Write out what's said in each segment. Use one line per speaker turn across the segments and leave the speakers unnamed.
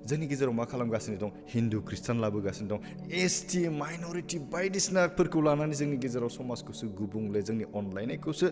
जोंनि गेजेराव मा खालामगासिनो दं हिन्दु ख्रिस्टान लाबोगासिनो दं एसटि माइनरिटि बायदिसिनाफोरखौ लानानै जोंनि गेजेराव समाजखौसो गुबुंले जोंनि अनलायनायखौसो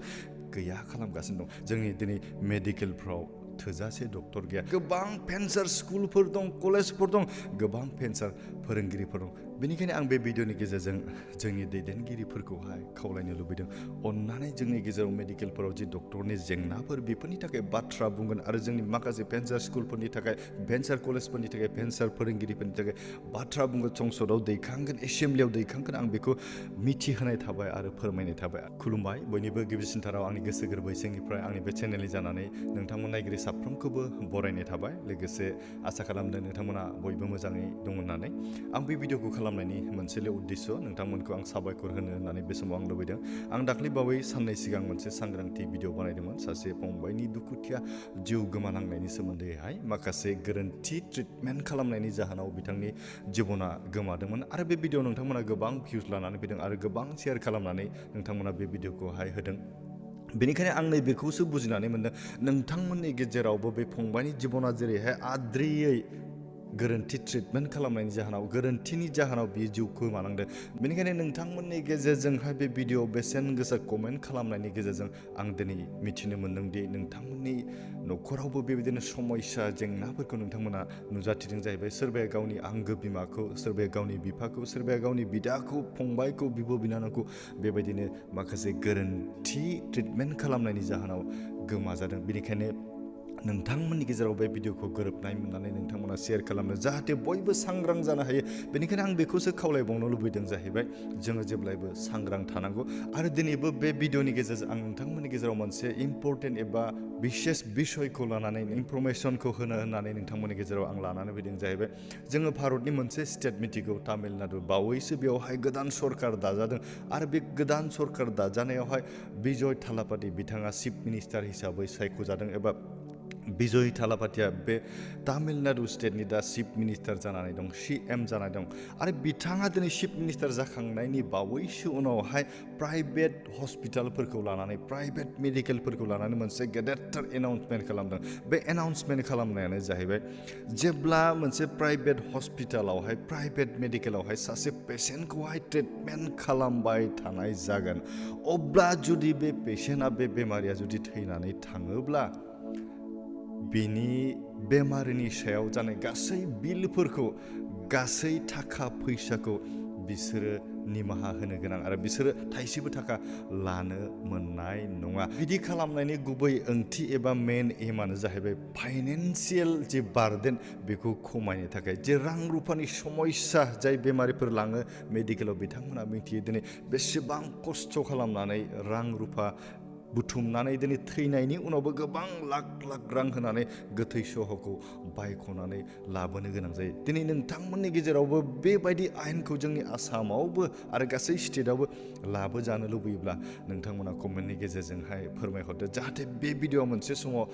गैया खालामगासिनो दं जोंनि दिनै मेडिकेलफ्राव थोजासे डक्टर गैया गोबां फेन्सार स्कुलफोर दं कलेजफोर दं गोबां फेन्सार फोरोंगिरिफोर दं बेनिखायनो आं बे भिडिअनि गेजेरजों जोंनि दैदेनगिरिफोरखौहाय खावलायनो लुबैदों अन्नानै जोंनि गेजेराव मेडिकेलफोराव जि डक्टरनि जेंनाफोर बेफोरनि थाखाय बाथ्रा बुंगोन आरो जोंनि माखासे फेन्सार स्कुलफोरनि थाखाय फेन्सार कलेजफोरनि थाखाय फेन्सार फोरोंगिरिफोरनि थाखाय बाथ्रा बुंगोन संसदआव दैखांगोन एसेम्ब्लियाव दैखांगोन आं बेखौ मिथिहोनाय थाबाय आरो फोरमायनाय थाबाय खुलुमबाय बयनिबो गिबिसिनथाराव आंनि गोसो गोरबोनिफ्राय आंनि बे चेनेलनि जानानै नोंथांमोन नायगिरि साफ्रोमखौबो बरायनाय थाबाय लोगोसे आसा खालामदों नोंथांमोना बयबो मोजाङै दं होननानै आं बे भिडिअखौ खालामनायनि मोनसेल' उद्देश्य नोंथांमोनखौ आं साबायखर होनो होननानै बे समाव आं लुबैदों आं दाख्लै बावै साननै सिगां मोनसे सांग्रांथि भिडिअ बानायदोंमोन सासे फंबायनि दुखुथिया जिउ गोमानांनायनि सोमोन्दैहाय माखासे गोरोन्थि ट्रिटमेन्ट खालामनायनि जाहोनाव बिथांनि जिबना गोमादोंमोन आरो बे भिडिअ नोंथांमोना गोबां भिउस लानानै फैदों आरो गोबां शेयार खालामनानै नोंथांमोना बे भिडिअखौहाय होदों बेनिखायनो आं नैबेखौसो बुजिनानै मोनदों नोंथांमोननि गेजेरावबो बे फंबायनि जिबना जेरैहाय आद्रियै गोरोन्थि ट्रिटमेन्ट खालामनायनि जाहोनाव गोरोन्थिनि जाहोनाव बियो जिउ गोमानांदों बेनिखायनो नोंथांमोननि गेजेरजोंहाय बे भिडिअ बेसेन गोसा कमेन्ट खालामनायनि गेजेरजों आं दिनै मिथिनो मोनदोंदि नोंथांमोननि न'खरावबो बेबायदिनो समस्या जेंनाफोरखौ नोंथांमोना नुजाथिदों जाहैबाय सोरबाया गावनि आंगो बिमाखौ सोरबाया गावनि बिफाखौ सोरबाया गावनि बिदाखौ फंबायखौ बिब' बिनानावखौ बेबायदिनो माखासे गोरोन्थि ट्रिटमेन्ट खालामनायनि जाहोनाव गोमाजादों बेनिखायनो नोंथांमोननि गेजेराव बे भिडिअखौ गोरोबनाय मोननानै नोंथांमोना शेयार खालामनो जाहाथे बयबो सांग्रां जानो हायो बेनिखायनो आं बेखौसो खावलायबावनो लुबैदों जाहैबाय जोङो जेब्लायबो सांग्रां थानांगौ आरो दिनैबो बे भिडिअनि गेजेरजों आं नोंथांमोननि गेजेराव मोनसे इम्परटेन्ट एबा बिसेस बिसयखौ लानानै इनफरमेसनखौ होनो होननानै नोंथांमोननि गेजेराव आं लानानै फैदों जाहैबाय जोङो भारतनि मोनसे स्टेट मिथिगौ तामिलनाडु बावैसो बेवहाय गोदान सरकार दाजादों आरो बे गोदान सरकार दाजानायावहाय बिजय थालापाति बिथाङा चिफ मिनिस्टार हिसाबै सायख'जादों एबा बिजय थालापातिया बे तामिलनाडु स्टेटनि दा चिफ मिनिस्टार जानानै दं CM जानानै दं आरो बिथाङा दिनै चिफ मिनिस्टार जाखांनायनि बावैसो उनावहाय प्राइभेट हस्पिटालफोरखौ लानानै प्राइभेट मेडिकेलफोरखौ लानानै मोनसे गेदेरथार एनाउन्समेन्ट खालामदों बे एनाउन्समेन्ट खालामनायानो जाहैबाय जेब्ला मोनसे प्राइभेट हस्पिटालावहाय प्राइभेट मेडिकेलावहाय सासे पेसेन्टखौहाय ट्रिटमेन्ट खालामबाय थानाय जागोन अब्ला जुदि बे पेसेन्टआ बे बेमारिया जुदि थैनानै थाङोब्ला बिनि बेमारिनि सायाव जानाय गासै बिलफोरखौ गासै थाखा फैसाखौ बिसोरो निमाहा होनो गोनां आरो बिसोरो थाइसेबो थाखा लानो मोननाय नङा बिदि खालामनायनि गुबै ओंथि एबा मेन एमानो जाहैबाय फाइनेन्सियेल जे बार्डेन बेखौ खमायनो थाखाय जे रां रुफानि समस्या जाय बेमारिफोर लाङो मेडिकेलाव बिथांमोना मिथियो दिनै बेसेबां खस्थ' खालामनानै रां रुफा बुथुमनानै दिनै थैनायनि उनावबो गोबां लाख लाख रां होनानै गोथै सहखौ बायख'नानै लाबोनो गोनां जायो दिनै नोंथांमोननि गेजेरावबो बेबायदि आयेनखौ जोंनि आसामावबो आरो गासै स्टेटआवबो लाबोजानो लुबैयोब्ला नोंथांमोना कमेन्टनि गेजेरजोंहाय फोरमायहरदो जाहाथे बे भिडिअ'आ मोनसे समाव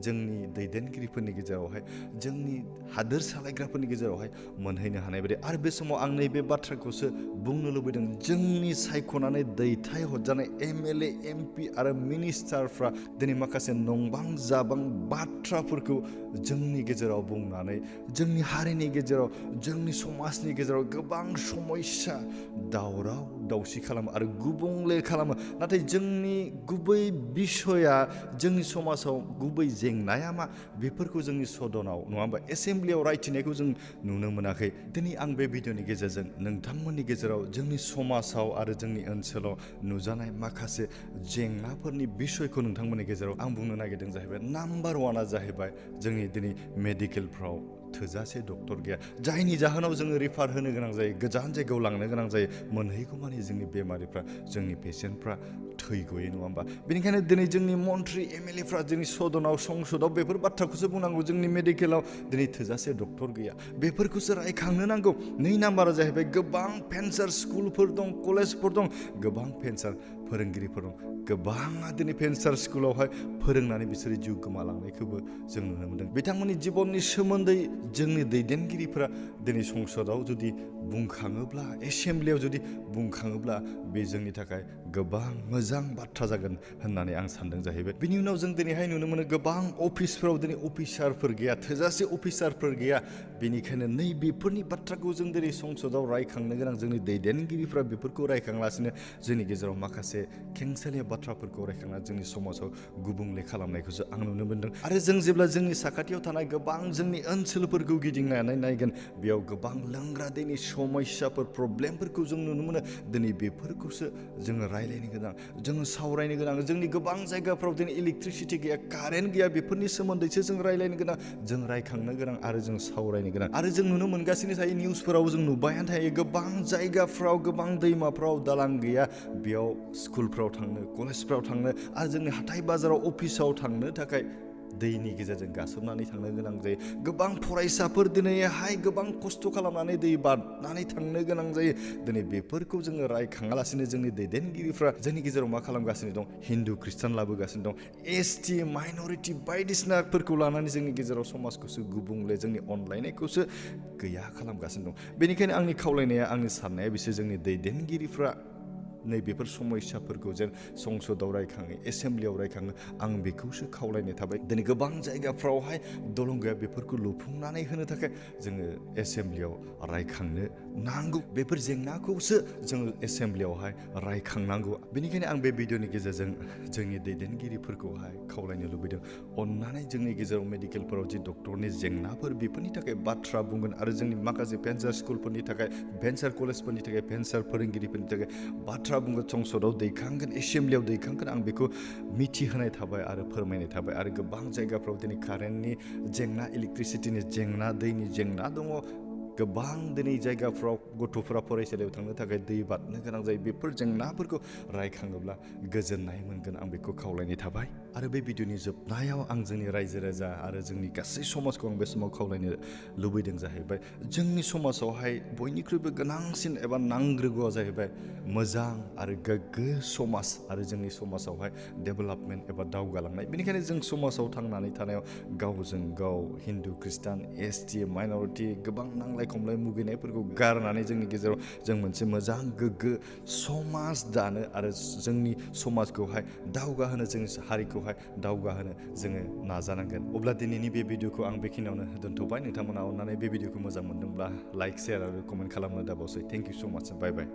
जोंनि दैदेनगिरिफोरनि गेजेरावहाय जोंनि हादोर सालायग्राफोरनि गेजेरावहाय मोनहैनो हानाय बायदि आरो बे समाव आं नैबे बाथ्राखौसो बुंनो लुबैदों जोंनि सायख'नानै दैथायहरजानाय MLA MP आरो मिनिस्टारफ्रा दिनै माखासे नंबां जाबां बाथ्राफोरखौ जोंनि गेजेराव बुंनानै जोंनि हारिनि गेजेराव जोंनि समाजनि गेजेराव गोबां समस्या दावराव दावसि खालामो आरो गुबुंले खालामो नाथाय जोंनि गुबै बिसया जोंनि समाजाव गुबै जेंनाया मा बेफोरखौ जोंनि सदनाव नङा होमबा एसेम्ब्लियाव रायथिनायखौ जों नुनो मोनाखै दिनै आं बे भिडिअनि गेजेरजों नोंथांमोननि गेजेराव जोंनि समाजाव आरो जोंनि ओनसोलाव नुजानाय माखासे जेंनाफोरनि बिसयखौ नोंथांमोननि गेजेराव आं बुंनो नागिरदों जाहैबाय नाम्बार वानआ जाहैबाय जोंनि दिनै मेडिकेलफ्राव थोजासे डक्टर गैया जायनि जाहोनाव जोङो रिफार होनो गोनां जायो गोजान जायगायाव लांनो गोनां जायो मोनहैगौ मानि जोंनि बेमारिफ्रा जोंनि पेसेन्टफ्रा थै गयो नङा होमबा बेनिखायनो दिनै जोंनि मन्त्रि MLAफ्रा जोंनि सदनाव संसदआव बेफोर बाथ्राखौसो बुंनांगौ जोंनि मेडिकेलाव दिनै थोजासे डक्टर गैया बेफोरखौसो रायखांनो नांगौ 2 नाम्बारा जाहैबाय गोबां फेन्सार स्कुलफोर दं कलेजफोर दं गोबां फेन्सार फोरोंगिरिफोर दं गोबाङा दिनै फेन्सार स्कुलावहाय फोरोंनानै बिसोरो जिउ गोमालांनायखौबो जों नुनो मोनदों बिथांमोननि जिबननि सोमोन्दै जोंनि दैदेनगिरिफोरा दिनै संसदाव जुदि बुंखाङोब्ला एसेमब्लियाव जुदि बुंखाङोब्ला बे जोंनि थाखाय गोबां मोजां बाथ्रा जागोन होननानै आं सानदों जाहैबाय। बिनि उनाव जों दिनैहाय नुनो मोनो गोबां अफिसफोराव दिनै अफिसारफोर गैया, थोजासे अफिसारफोर गैया। बेनिखायनो नैबेफोरनि बाथ्राखौ जों दिनै संसदाव रायखांनो गोनां, जोंनि दैदेनगिरिफ्रा बेफोरखौ रायखांलासिनो जोंनि गेजेराव माखासे खेंसालिया बाथ्राफोरखौ रायखांना जोंनि समाजाव गुबुंले खालामनायखौसो आं नुनो मोनदों। आरो जों जेब्ला जोंनि साखाथियाव थानाय गोबां जोंनि ओनसोलफोरखौ गिदिंनानै नायगोन, बेयाव गोबां लोंग्रा दैनि समस्याफोर, प्रब्लेमफोरखौ जों नुनो मोनो। दिनै बेफोरखौसो जोङो रायलायनो गोनां, जोङो सावरायनो गोनां। जोंनि गोबां जायगाफ्राव दिनै इलेक्ट्रिसिटि गैया, कारेन्ट गैया, बेफोरनि सोमोन्दैसो जों रायलायनो गोनां, जों रायखांनो गोनां आरो जों सावरायनो गोनां। आरो जों नुनो मोनगासिनो थायो, निउसफोराव जों नुबायानो थायो, गोबां जायगाफ्राव, गोबां दैमाफ्राव दालां गैया। बेयाव स्कुलफ्राव थांनो, कलेजफ्राव थांनो आरो जोंनि हाथाय बाजाराव अफिसाव थांनो थाखाय दैनि गेजेरजों गासोमनानै थांनो गोनां जायो। गोबां फरायसाफोर दिनैहाय गोबां खस्थ' खालामनानै दै बारनानै थांनो गोनां जायो। दिनै बेफोरखौ जोङो रायखाङालासिनो जोंनि दैदेनगिरिफ्रा जोंनि गेजेराव मा खालामगासिनो दं? हिन्दु खृष्टान लाबोगासिनो दं, एसटि माइन'रिटि बायदिसिनाफोरखौ लानानै जोंनि गेजेराव समाजखौसो गुबुंले, जोंनि अनलायनायखौसो गैया खालामगासिनो दं। बेनिखायनो आंनि खावलायनाया, आंनि साननाया बिसोर जोंनि दैदेनगिरिफ्रा नैबेफोर समस्याफोरखौ जेन संसदाव रायखाङो, एसेमब्लियाव रायखाङो, आं बेखौसो खावलायनाय थाबाय। दिनै गोबां जायगाफ्रावहाय दलं गैया, बेफोरखौ लुफुंनानै होनो थाखाय जोङो एसेमब्लियाव रायखांनो नांगौ। बेफोर जेंनाखौसो जोङो एसेमब्लियावहाय रायखांनांगौ। बेनिखायनो आं बे भिडिअनि गेजेरजों जोंनि दैदेनगिरिफोरखौहाय खावलायनो लुबैदों, अननानै जोंनि गेजेराव मेडिकेलफोराव जि डक्टरनि जेंनाफोर, बेफोरनि थाखाय बाथ्रा बुंगोन आरो जोंनि माखासे भेन्सार स्कुलफोरनि थाखाय, भेन्सार कलेजफोरनि थाखाय, भेन्सार फोरोंगिरिफोरनि थाखाय बाथ्रा बुंगोन, संसदाव दैखांगोन, एसेमब्लियाव दैखांगोन। आं बेखौ मिथिहोनाय थाबाय आरो फोरमायनाय थाबाय। आरो गोबां जायगाफ्राव दिनै कारेन्टनि जेंना, इलेक्ट्रिसिटिनि जेंना, दैनि जेंना दङ। गोबां दिनै जायगाफ्राव गथ'फोरा फरायसालियाव थांनो थाखाय दै बारनो गोनां जायो। बेफोर जेंनाफोरखौ रायखाङोब्ला गोजोननाय मोनगोन, आं बेखौ खावलायनाय थाबाय। आरो बे भिडिअनि जोबनायाव आं जोंनि रायजो राजा आरो जोंनि गासै समाजखौ आं बे समाव खावलायनो लुबैदों जाहैबाय, जोंनि समाजावहाय बयनिख्रुइबो गोनांसिन एबा नांग्रोगौआ जाहैबाय मोजां आरो गोग्गो समाज आरो जोंनि समाजावहाय डेभेलपमेन्ट एबा दावगालांनाय। बेनिखायनो जों समाजाव थांनानै थानायाव गावजों गाव हिन्दु खृष्टान, एसटि, माइन'रिटि गोबां नांलाय खमलाय मुगैनायफोरखौ गारनानै जोंनि गेजेराव जों मोनसे मोजां गोग्गो समाज दानो आरो जोंनि समाजखौहाय दावगाहोनो, जोंनि हारिखौहाय दावगाहोनो जोङो नाजानांगोन। अब्ला दिनैनि बे भिडिअखौ आं बेखिनियावनो दोनथ'बाय। नोंथांमोना अननानै बे भिडिअखौ मोजां मोनदोंब्ला लाइक, शेयार आरो कमेन्ट खालामनो दाबावसै। थेंक इउ स' माच। बाय बाय।